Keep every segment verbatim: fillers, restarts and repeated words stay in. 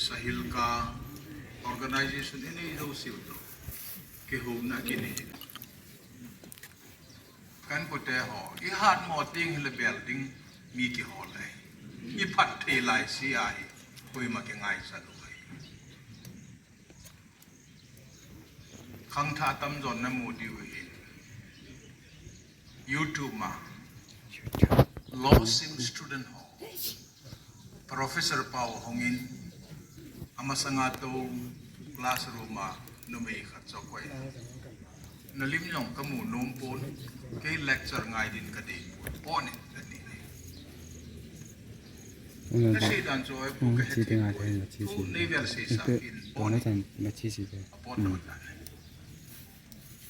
Sahilka organization inei jouseu toh kihouna kinei. Ka inkote ho, ihat mo teng hileh bel ding mi kihol ahi. Iphatthei laisea hi koima kingaichat lou ahi. Khangthah tamjon namu diu ahin. YouTube ma Losim student ho, Professor pau hongin, amasanga tou classroom a numei khat chu akoi. Nalim jong kamu nompon, kei lecture ngai din kadei pon ati. Nasei dan chu ahi, kahet thei poi. Tu neivel seisah in pon. Apon lou dan ahi.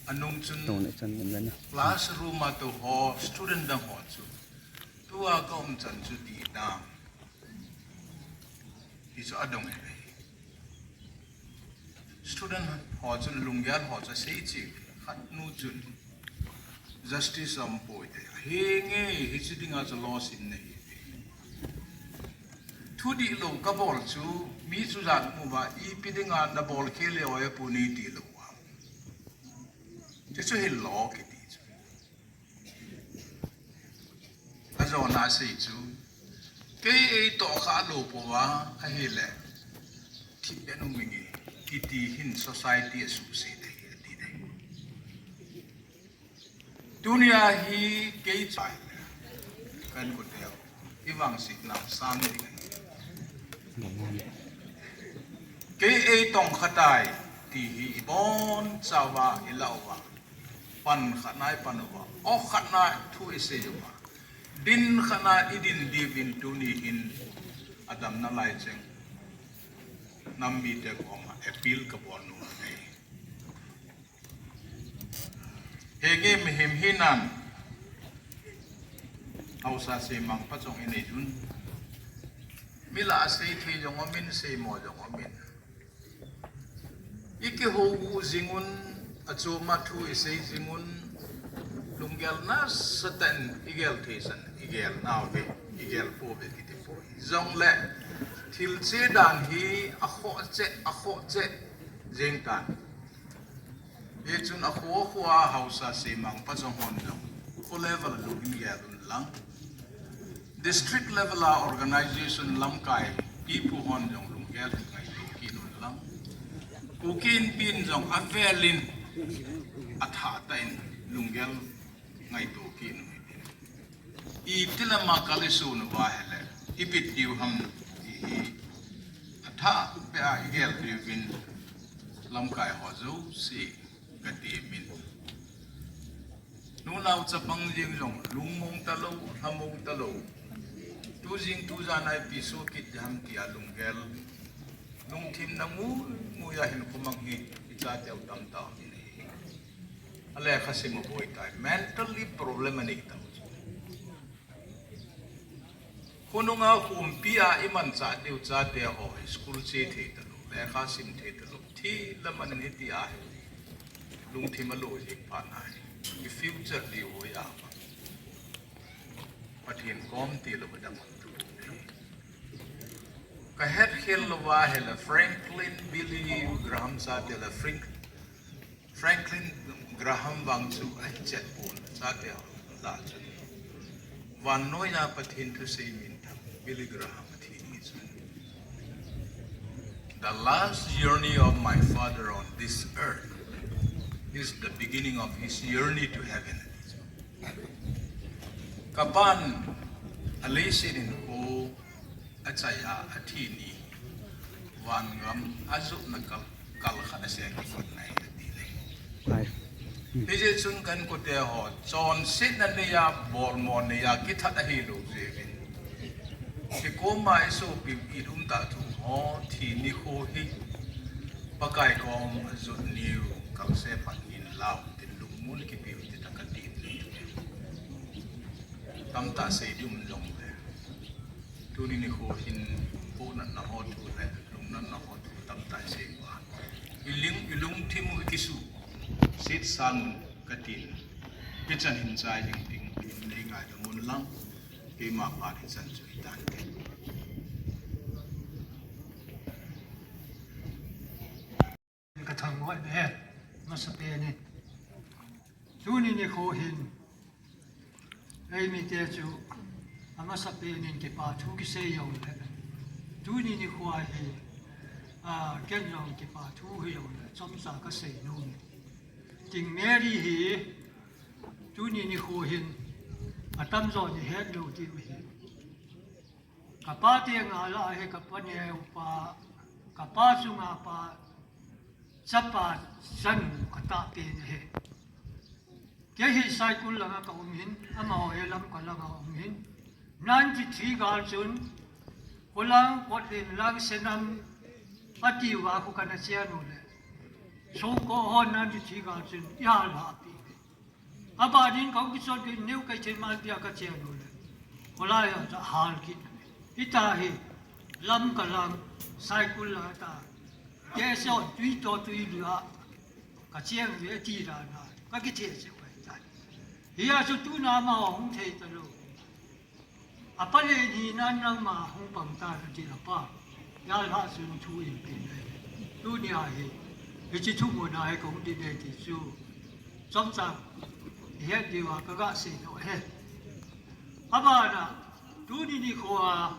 Anung chun classroom a tou ho, student dang ho chu, tua kaumchan chu dihdam, hichu adong e. Student ho chun lunggel ho chu asei cheh, khatnu chun justice aumpoi te. Henge, hiche dinga chu Losim nahi. Thudihlou kabol chu mi chujat uva, ipi dinga nabol khel e oi apuni tilou a, chuchu hilou kiti chu. Ajona asei chu, kei eitoh kha lou pouva ahileh, thipbeh um inge, kiti hin society asuhset ahi, ati ding. Tunia hi kei chu, ka inkote ho, ivangsetna sang ding ahi. Kei eitong khatai ti hi ibonchauva ilah uva, pan khatna ipan uva, o khatna thu isei uva, din khatna idin diuvin tuni hin adamna lai cheng nam mite koma appeal kabol nom ahi. Henge, mihem hinan, haosa seimang pachong inei un. Mi lah a seithei jong umin, seimo jong umin. Ikihou u jing un, achoma thu isei jing un, lunggel nasatah in igel thei san, igel nauve, igel pouve kiti poi. Jongleh, thil che dan hi akhoh cheh, akhoh cheh jeng tan. Hichun akho akho a haosa seimang pachong hon jong, kho level a lungin gel un lang, district level a organization lamkai pipu hon jong lunggel hin ngaito kit un lang, Kuki Inpi in jong avelin athahtah in lunggel ngaito kit un. Iti lama kal isun uva ahileh, ibit diu ham ti hi athahbeh a igel diuvin lamkai ho jouse katemin. Nunao chapang jeng jong lungmong talou, lhamong talou, tujing tujan a ipi soh kit ding ham tia lunggel, lungthim na ngui ngui a hinkho mang hi ichateu tamtah umin ahi. Alekha sim aboi tai, mentally problem anei tau chu. Khonunga khompi a imanchah diu chate ho hi school che thei talou, lekha sim thei talou, thi le man in hitia hi lungthim alo jing phat nahi, i future diu hoiya ham, Pathen kom tilou dang. Kahet khel louva ahileh Franklin, Billy Graham chate le Frank Franklin Graham vang chu ahichet pon, chate ho lah chun, vannoiya Pathen thusei minthang Billy Graham athi ni chun, "The last journey of my father on this earth is the beginning of his journey to heaven." Kapan aleiset in kho achaiya athi ni, vangam ajotna kal, kal khat asei kipatna ahi, ati le. Hijeh chun ka inkote ho, chonsetna neiya, bolmo neiya kithat ahilou jeh uvin, kikoma isopiu iumtah thu ho, thi nikho hi Pakai kom ajot niu kalse phat in lau tin lungmon kipiu ti tah kati. Tamtah sei diu um jongle, tuni nikho hin pohnatna ho thu le lungnatna ho thu tamtah sei uva, iling, ilungthim u ikisuhset sang un katin, hichan hin chai ding ding in nei ngaidam un lang, keima phat hichan chu hitante. Oi, he, masapen in. Tuni nikho hin, eimite chu, amasapen in kipa thu kisei jong le. Tuni nikho hi, a, ken jong kipa thu hi jong le, chomcha kasei nom e. Ting Mary hi, tuni nikho hin, atamjo nahet lou diu ahi. Kapa te nga lah a hi kapa neo pa, kapa chunga pa, chapa chanu katahpen ahi. Kei hi Saikul langa kaum in, amaho hi Lamka langa um in. Ninety-three gal chun, Kholang, Kotlen, Langsenam, atiuva khu kana chen u le. Songko ho ninety-three gal chun, ihal lhahpi. Abanin kahung kichon kit neu kei thei mal pia kachen u le. Kholai a cha hal kit. Hita hi Lamka lang, Saikul lang ta. Kei so tui to tui lua. Kachen ve ti da na. Kakithe che wai ta. Hia chu tuna amaho hung thei talou. Apalen hina nangma hung pang tan ati apa. Jalha chun thu eipe e. Tunia hi, hiche thu muna hi kahung ding e ti chu. Chomcha, ihet diuva kaga sei nom e. Abana, tuni nikho a,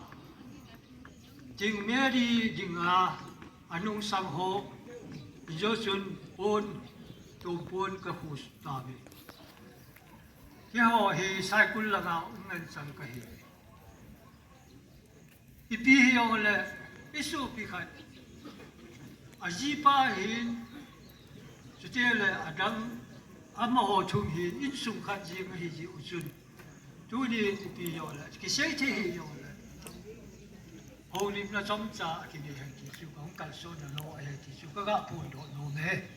Ting Mary dinga, anungsang ho, ijo chun pon, tum pon kahu tauve. Keiho hi Saikul langa um ngen chang kahi. Ipi hijong le, isopi khat. Ajipa hin, chuteng le adang amaho thum hin, insung khat jeng ahi jeh u chun. Tuni ipi jong le, kisei thei hijong le. Houlimna chomcha kinei hen ti chu, kahung kalsonna lou ahi ti chu, kaga phondoh nom e.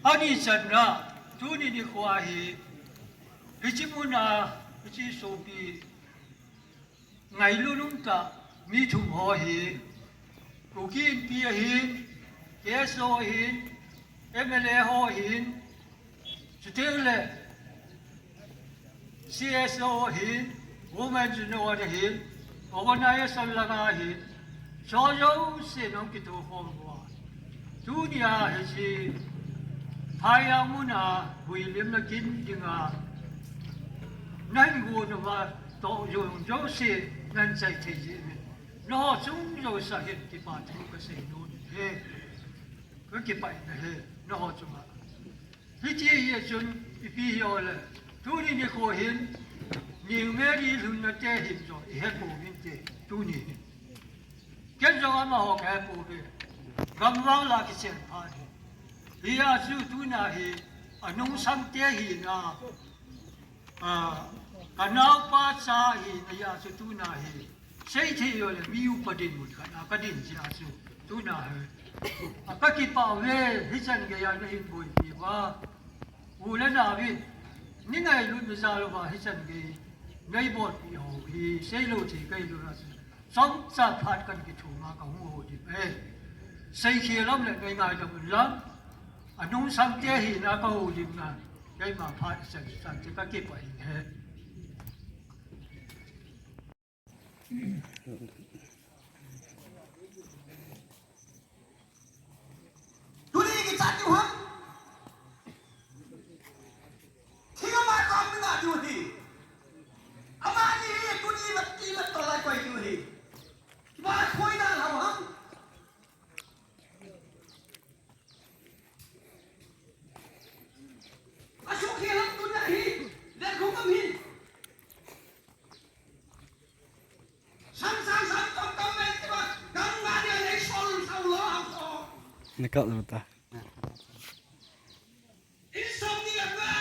Ani channa, tuni nikho hi, hiche muna, hiche sopi, ngailut umtah, mi thum ho hi, Kuki Inpi ahin, K S O ahin, M L A ho ahin, chuteng le, C S O ahin, Women Union ahin, organization langa ahin, cho jouse nahung kitoh khom uva. Tunia hiche, Phaijang muna, huilimna kin dinga, nahin gon uva, toh jong jouse, nahin chai thei jeh uvin. Nangho chung jouse a hin kipa thu kasei nom e. Kakipah in ahi, nangho chunga. Hiti hi chun, ipi hijong le, tuni nikho hin, Ning Mary lhunna te hin jong, ihe pouvinte, tuni hin. Ken jong amaho kahe pouve, gamvang lah a kichen phat hi. Hia chu tuna hi, anungsang te hina, a, kanaopa cha hina jeh a chu tuna hi. Sei thei jong le mi upa dinmun khat a kadin jeh a chu tuna hi. A kakipah uve, hichan geiya nahin boipi uva. U le nao vin, ningailutna jal uva hichan gei neibolpi ho hi, seilou thei kahi lou a chu. Chomcha phat kan kithum a kahung houlim e. Seikhel um le neingaidam un lang. Anungsang te hina kahoulimna. Keima phat chan chan te kakipah in ahi. Tuni kichat diu ham? Thing ama kam na diu hi. Amani hi tuni mat ti mat tolai koi diu hi. Ba khoi na lau ham? Asuk hi lam tuna hi. Vel khum am hi. Sam, sam, sam, tom, tom, mai, tiba, gam, ga, dia, lei, sol, sau, lo, au, so. Nakap lou ta. In som ni la ba.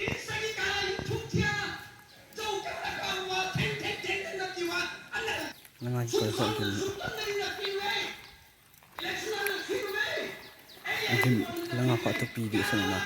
In sagi ka, in thum thia. Jou ka la ka wa, theng, theng, theng, theng, na ki wa. Ana. Nang ai koi koi kin. Sun ton na ni na ki we. Election na ki we. Ahin, langa pha to pi di sa na.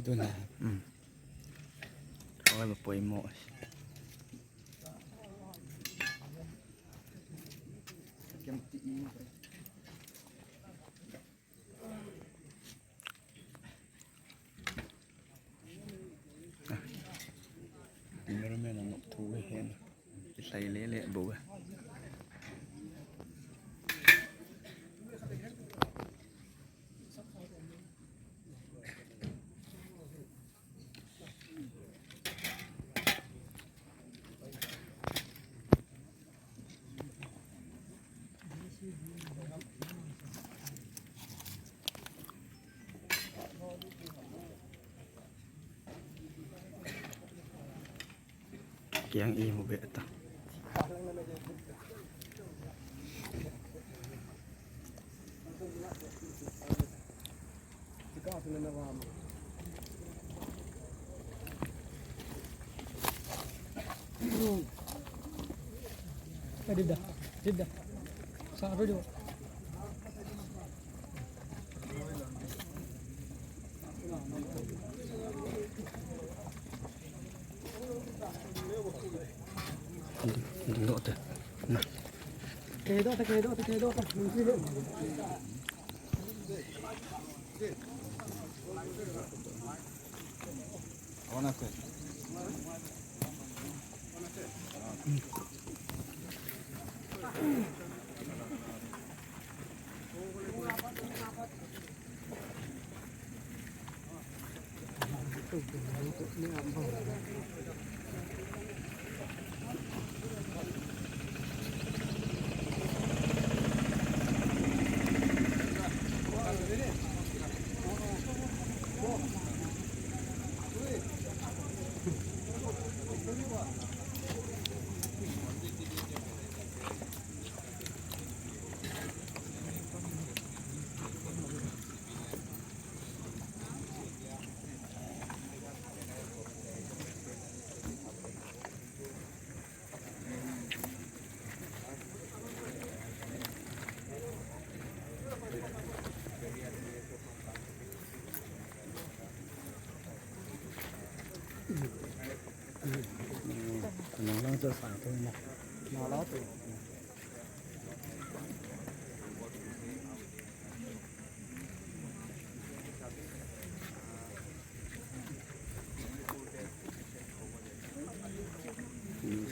Ito na. Hmm. Kawai ba poimo. Cameraman ang thu hen. Kitai lele bou. Kiang i mu be ta. Dida, dida. Sa ro jo. Ding doh te. Na. Ke doh te, ke doh te, ke doh te.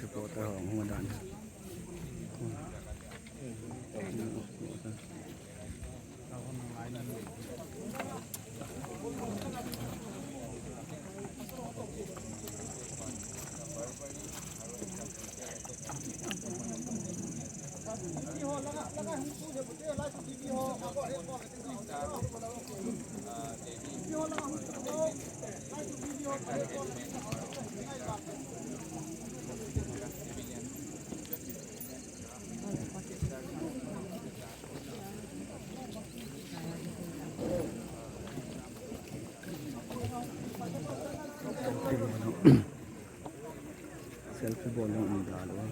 Supporter ho hung dan. Selfie bol ding um da lou.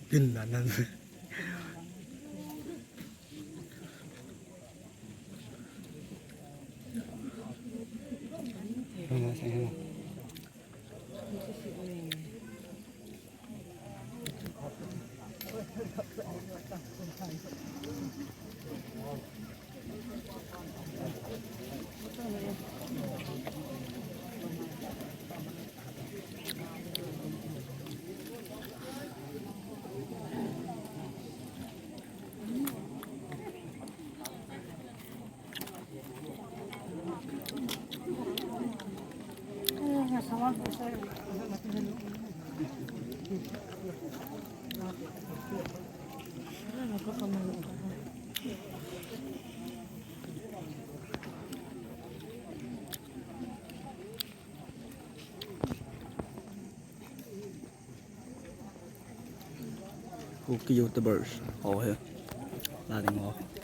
Pin la nan. Kuki YouTubers ho hi. La ding ho.